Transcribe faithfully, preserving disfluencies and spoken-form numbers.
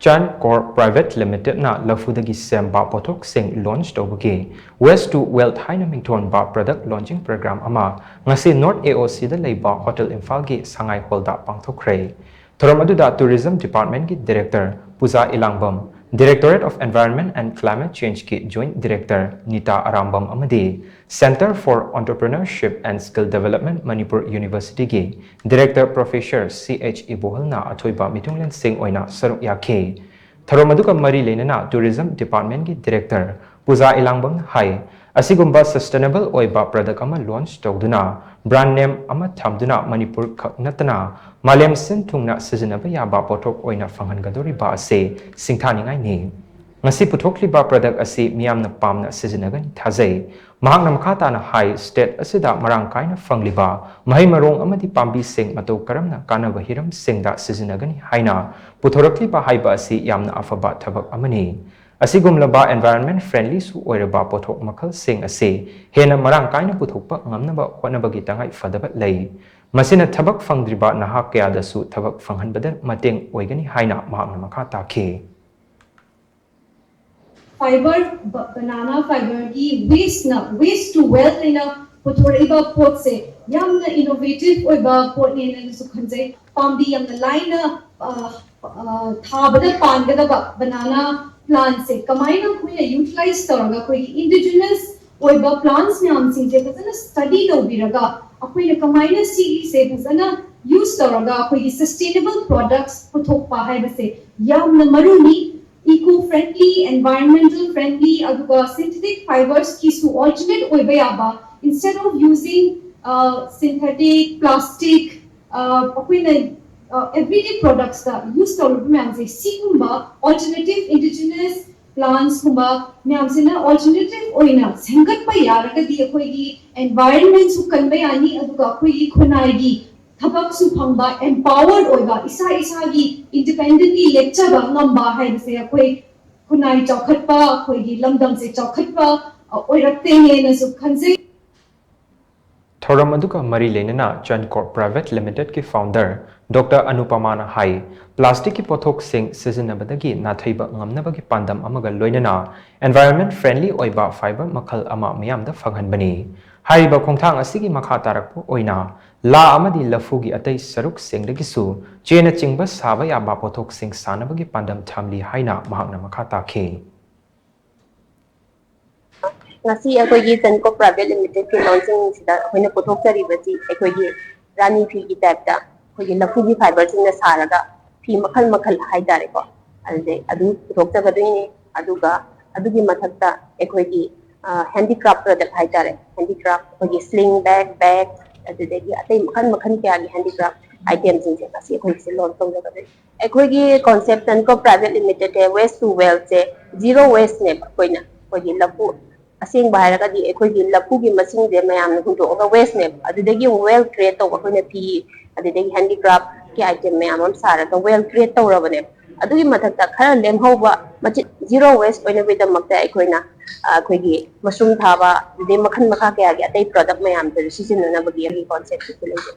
Tan Corp Private Limitedꯅ ꯂꯐꯨꯗꯒꯤ ꯁꯦꯝꯕ ꯄꯣꯠꯊꯣꯛꯁꯤꯡ launch ꯇꯧꯕꯒꯤ Waste to Wealth ꯍꯥꯏꯅ ꯃꯤꯡꯊꯣꯟꯕ ꯄ꯭ꯔꯗꯛ ꯂꯣꯟꯆꯤꯡ ꯄ꯭ꯔꯣꯒ꯭ꯔꯥꯝ ꯑꯃ ꯉꯁꯤ ꯅꯣꯔꯠ ꯑꯦ ꯑꯣ ꯁꯤꯗ ꯂꯩꯕ ꯍꯣꯇꯦꯜ ꯏꯝꯐꯥꯜꯒꯤ ꯁꯉꯥꯏ ꯍꯣꯜꯗ ꯄꯥꯡꯊꯣꯛꯈ꯭ꯔꯦ꯫ ꯊꯧꯔꯝ ꯑꯗꯨꯗ ꯇꯨꯔꯤꯖꯝ ꯗꯤꯄꯥꯔꯠꯃꯦꯟꯠꯀꯤ director Puja Elangbam, Directorate of Environment and Climate Changeꯀꯤ ꯖꯣꯏꯟꯠ ꯗꯤꯔꯦꯛꯇꯔ ꯅꯤꯇꯥ ꯑꯔꯥꯝꯕꯝ ꯑꯃꯗꯤ Centre for Entrepreneurship and Skill Development Manipur Universityꯒꯤ ꯗꯤꯔꯦꯛꯇꯔ ꯄ꯭ꯔꯣꯐꯦꯁꯔ ꯁꯤ ꯑꯩꯆ ꯏꯕꯣꯍꯜꯅ ꯑꯊꯣꯏꯕ ꯃꯤꯊꯨꯡꯂꯦꯟꯁꯤꯡ ꯑꯣꯏꯅ ꯁꯔꯨꯛ ꯌꯥꯈꯤ꯫ ꯊꯧꯔꯝ ꯑꯗꯨꯒ ꯃꯔꯤ ꯂꯩꯅꯅ ꯇꯨꯔꯤꯖꯝ ꯗꯤꯄꯥꯔꯠꯃꯦꯟꯠꯀꯤ ꯗꯤꯔꯦꯛꯇꯔ ꯄꯨꯖꯥ ꯏꯂꯥꯡꯕꯝꯅ ꯍꯥꯏ, ꯑꯁꯤꯒꯨꯝꯕ ꯁꯁꯇꯦꯅꯦꯕꯜ ꯑꯣꯏꯕ ꯄ꯭ꯔꯗꯛ ꯑꯃ ꯂꯣꯟꯆ ꯇꯧꯗꯨꯅ ꯕ꯭ꯔꯥꯟ ꯅꯦꯝ ꯑꯃ ꯊꯝꯗꯨꯅ ꯃꯅꯤꯄꯨꯔ ꯈꯛ ꯅꯠꯇꯅ ꯃꯥꯂꯦꯝ ꯁꯤꯟ ꯊꯨꯡꯅ ꯁꯤꯖꯤꯟꯅꯕ ꯌꯥꯕ ꯄꯣꯠꯊꯣꯛ ꯑꯣꯏꯅ ꯐꯪꯍꯟꯒꯗꯧꯔꯤꯕ ꯑꯁꯤ ꯁꯤꯡꯊꯥꯅꯤꯡꯉꯥꯏꯅꯤ꯫ ꯉꯁꯤ ꯄꯨꯊꯣꯛꯂꯤꯕ ꯄ꯭ꯔꯗꯛ ꯑꯁꯤ ꯃꯤꯌꯥꯝꯅ ꯄꯥꯝꯅ ꯁꯤꯖꯤꯟꯅꯒꯅꯤ ꯊꯥꯖꯩ꯫ ꯃꯍꯥꯛꯅ ꯃꯈꯥ ꯇꯥꯅ ꯍꯥꯏ, ꯁ꯭ꯇꯦꯠ ꯑꯁꯤꯗ ꯃꯔꯥꯡ ꯀꯥꯏꯅ ꯐꯪꯂꯤꯕ ꯃꯍꯩ ꯃꯔꯣꯡ ꯑꯃꯗꯤ ꯄꯥꯝꯕꯤꯁꯤꯡ ꯃꯇꯧ ꯀꯔꯝꯅ ꯀꯥꯟꯅꯕ ꯍꯤꯔꯝꯁꯤꯡꯗ ꯁꯤꯖꯤꯟꯅꯒꯅꯤ ꯍꯥꯏꯅ ꯄꯨꯊꯣꯔꯛꯂꯤꯕ ꯍꯥꯏꯕ ꯑꯁꯤ ꯌꯥꯝꯅ ꯑꯐꯕ ꯊꯕꯛ ꯑꯃꯅꯤ꯫ ꯑꯁꯤꯒꯨꯝꯂꯕ environment friendlyꯁꯨ ꯑꯣꯏꯔꯕ ꯄꯣꯠꯊꯣꯛ ꯃꯈꯜꯁꯤꯡ ꯑꯁꯤ ꯍꯦꯟꯅ ꯃꯔꯥꯡ ꯀꯥꯏꯅ ꯄꯨꯊꯣꯛꯄ ꯉꯝꯅꯕ ꯍꯣꯠꯅꯕꯒꯤ ꯇꯉꯥꯏ ꯐꯗꯕ ꯂꯩ꯫ ꯃꯁꯤꯅ ꯊꯕꯛ ꯐꯪꯗ꯭ꯔꯤꯕ ꯅꯍꯥ ꯀꯌꯥꯗꯁꯨ ꯊꯕꯛ ꯐꯪꯍꯟꯕꯗ ꯃꯇꯦꯡ ꯑꯣꯏꯒꯅꯤ ꯍꯥꯏꯅ ꯃꯍꯥꯛꯅ ꯃꯈꯥ ꯇꯥꯈꯤ꯫ Fiber, banana fiberꯒꯤ wasteꯅ, waste to wealth ꯍꯥꯏꯅ ꯄꯨꯊꯣꯔꯛꯏꯕ ꯄꯣꯠꯁꯦ ꯌꯥꯝꯅ innovative ꯑꯣꯏꯕ ꯄꯣꯠꯅꯦꯅꯁꯨ ꯈꯟꯖꯩ꯫ ꯄꯥꯝꯕꯤ ꯌꯥꯝꯅ ꯂꯥꯏꯅ ꯊꯥꯕꯗ ꯄꯥꯟꯒꯗꯕ banana plantꯁꯦ ꯀꯃꯥꯏꯅ ꯑꯩꯈꯣꯏꯅ utilize ꯇꯧꯔꯒ ꯑꯩꯈꯣꯏꯒꯤ indigenous ꯑꯣꯏꯕ plants ꯃꯌꯥꯝꯁꯤꯡꯁꯦ ꯐꯖꯅ study ꯇꯧꯕꯤꯔꯒ ꯑꯩꯈꯣꯏꯅ ꯀꯃꯥꯏꯅ ꯁꯤꯒꯤꯁꯦ ꯐꯖꯅ use ꯇꯧꯔꯒ ꯑꯩꯈꯣꯏꯒꯤ sustainable products ꯄꯨꯊꯣꯛꯄ ꯍꯥꯏꯕꯁꯦ ꯌꯥꯝꯅ ꯃꯔꯨꯅꯤ꯫ Eco friendly, environmental friendly ꯑꯗꯨꯒ synthetic fibersꯀꯤꯁꯨ alternate ꯑꯣꯏꯕ ꯌꯥꯕ, instead of using synthetic plastic ꯑꯩꯈꯣꯏꯅ everyday productsꯇ use ꯇꯧꯔꯤꯕ ꯃꯌꯥꯝꯁꯦ ꯁꯤꯒꯨꯝꯕ alternative indigenous plantsꯀꯨꯝꯕ ꯃꯌꯥꯝꯁꯤꯅ alternative ꯑꯣꯏꯅ ꯁꯦꯝꯒꯠꯄ ꯌꯥꯔꯒꯗꯤ ꯑꯩꯈꯣꯏꯒꯤ environmentꯁꯨ ꯀꯟꯕ ꯌꯥꯅꯤ ꯑꯗꯨꯒ ꯑꯩꯈꯣꯏꯒꯤ ꯈꯨꯟꯅꯥꯏꯒꯤ ꯊꯕꯛꯁꯨ ꯐꯪꯕ, empowered ꯑꯣꯏꯕ, ꯏꯁꯥ ꯏꯁꯥꯒꯤ independently ꯂꯦꯞꯆꯕ ꯉꯝꯕ ꯍꯥꯏꯕꯁꯦ ꯑꯩꯈꯣꯏ ꯈꯨꯟꯅꯥꯏ ꯆꯥꯎꯈꯠꯄ, ꯑꯩꯈꯣꯏꯒꯤ ꯂꯝꯗꯝꯁꯦ ꯆꯥꯎꯈꯠꯄ ꯑꯣꯏꯔꯛꯇꯦꯅꯦꯅꯁꯨ ꯈꯟꯖꯩ꯫ ꯊꯧꯔꯝ ꯑꯗꯨꯒ ꯃꯔꯤ ꯂꯩꯅꯅ ꯆꯟꯀꯣꯔ ꯄ꯭ꯔꯥꯏꯚꯦꯠ ꯂꯤꯃꯤꯇꯦꯗꯀꯤ ꯐꯥꯎꯟꯗꯔ ꯗꯣꯛꯇꯔ ꯑꯅꯨꯄꯃꯥꯅ ꯍꯥꯏ, ꯄ꯭ꯂꯥꯁꯇꯤꯛꯀꯤ ꯄꯣꯠꯊꯣꯛꯁꯤꯡ ꯁꯤꯖꯤꯟꯅꯕꯗꯒꯤ ꯅꯥꯊꯩꯕ ꯉꯝꯅꯕꯒꯤ ꯄꯥꯟꯗꯝ ꯑꯃꯒ ꯂꯣꯏꯅꯅ environment friendly ꯑꯣꯏꯕ fiber ꯃꯈꯜ ꯑꯃ ꯃꯤꯌꯥꯝꯗ ꯐꯪꯍꯟꯕꯅꯤ꯫ ꯍꯥꯏꯔꯤꯕ ꯈꯣꯡꯊꯥꯡ ꯑꯁꯤꯒꯤ ꯃꯈꯥ ꯇꯥꯔꯛꯄ ꯑꯣꯏꯅ ꯂꯥ ꯑꯃꯗꯤ ꯂꯐꯨꯒꯤ ꯑꯇꯩ ꯁꯔꯨꯛꯁꯤꯡꯗꯒꯤꯁꯨ ꯆꯦꯅꯆꯤꯡꯕ ꯁꯥꯕ ꯌꯥꯕ ꯄꯣꯠꯊꯣꯛꯁꯤꯡ ꯁꯥꯅꯕꯒꯤ ꯄꯥꯟꯗꯝ ꯊꯝꯂꯤ ꯍꯥꯏꯅ ꯃꯍꯥꯛꯅ ꯃꯈꯥ ꯇꯥꯈꯤ꯫ ꯉꯁꯤ ꯑꯩꯈꯣꯏꯒꯤ ꯆꯟꯀꯣ ꯄ꯭ꯔꯥꯏꯚꯦꯠ ꯂꯤꯃꯤꯇꯦꯗꯀꯤ ꯂꯣꯟꯁꯤꯡꯁꯤꯗ ꯑꯩꯈꯣꯏꯅ ꯄꯨꯊꯣꯛꯆꯔꯤꯕꯁꯤ ꯑꯩꯈꯣꯏꯒꯤ ꯔꯥꯅꯤ ꯐꯤꯒꯤ ꯇꯥꯏꯞꯇ ꯑꯩꯈꯣꯏꯒꯤ ꯂꯐꯨꯒꯤ ꯐꯥꯏꯕꯔꯁꯤꯡꯅ ꯁꯥꯔꯒ ꯐꯤ ꯃꯈꯜ ꯃꯈꯜ ꯍꯥꯏꯇꯥꯔꯦꯀꯣ, ꯑꯗꯨꯗꯩ ꯑꯗꯨ ꯄꯨꯊꯣꯛꯆꯒꯗꯣꯏꯅꯤ꯫ ꯑꯗꯨꯒ ꯑꯗꯨꯒꯤ ꯃꯊꯛꯇ ꯑꯩꯈꯣꯏꯒꯤ ꯍꯦꯟꯗꯤꯀ꯭ꯔꯥꯐ ꯄ꯭ꯔꯗꯛ ꯍꯥꯏꯇꯥꯔꯦ, ꯍꯦꯟꯗꯤꯀ꯭ꯔꯥꯐ ꯑꯩꯈꯣꯏꯒꯤ ꯁ꯭ꯂꯤꯡ ꯕꯦꯒ, ꯕꯦꯒ, ꯑꯗꯨꯗꯒꯤ ꯑꯇꯩ ꯃꯈꯜ ꯃꯈꯜ ꯀꯌꯥꯒꯤ ꯍꯦꯟꯗꯤꯀ꯭ꯔꯥꯐ ꯑꯥꯏꯇꯦꯝꯁꯤꯡꯁꯦ ꯉꯁꯤ ꯑꯩꯈꯣꯏꯒꯤꯁꯦ ꯂꯣꯟꯁ ꯇꯧꯖꯒꯗꯣꯏꯅꯤ꯫ ꯑꯩꯈꯣꯏꯒꯤ concept Chanko private limited waste to ꯋꯦꯜꯊꯁꯦ ꯖꯤꯔꯣ ꯋꯦꯁꯅꯦꯕ꯫ ꯑꯩꯈꯣꯏꯅ ꯑꯩꯈꯣꯏꯒꯤ ꯂꯐꯨ ꯑꯁꯦꯡꯕ ꯍꯥꯏꯔꯒꯗꯤ ꯑꯩꯈꯣꯏꯒꯤ ꯂꯐꯨꯒꯤ ꯃꯁꯤꯡꯁꯦ ꯃꯌꯥꯝꯅ ꯍꯨꯟꯗꯣꯛꯑꯒ ꯋꯦꯁꯅꯦꯕ꯫ ꯑꯗꯨꯗꯒꯤ ꯑꯃꯨꯛ ꯋꯦꯜ ꯀ꯭ꯔꯤꯌꯦꯠ ꯇꯧꯕ ꯑꯩꯈꯣꯏꯅ ꯐꯤ, ꯑꯗꯨꯗꯒꯤ ꯍꯦꯟꯗꯤꯀ꯭ꯔꯥꯐꯀꯤ ꯑꯥꯏꯇꯦꯝ ꯃꯌꯥꯝ ꯑꯃ ꯁꯥꯔꯒ ꯋꯦꯜ ꯀ꯭ꯔꯤꯌꯦꯠ ꯇꯧꯔꯕꯅꯦꯕ꯫ ꯑꯗꯨꯒꯤ ꯃꯊꯛꯇ ꯈꯔ ꯂꯦꯝꯍꯧꯕ ꯃꯆꯤꯠ ꯖꯤꯔꯣ ꯋꯦꯁ ꯑꯣꯏꯅꯕꯒꯤꯗꯃꯛꯇ ꯑꯩꯈꯣꯏꯅ ꯑꯩꯈꯣꯏꯒꯤ ꯃꯁꯔꯨꯝ ꯊꯥꯕ, ꯑꯗꯨꯗꯩ ꯃꯈꯜ ꯃꯈꯥ ꯀꯌꯥꯒꯤ ꯑꯇꯩ ꯄ꯭ꯔꯗꯛ ꯃꯌꯥꯝꯗꯁꯨ ꯁꯤꯖꯤꯟꯅꯅꯕꯒꯤ ꯑꯩꯒꯤ ꯀꯣꯟꯁꯦꯞꯇꯁꯨ ꯂꯩꯖꯩ꯫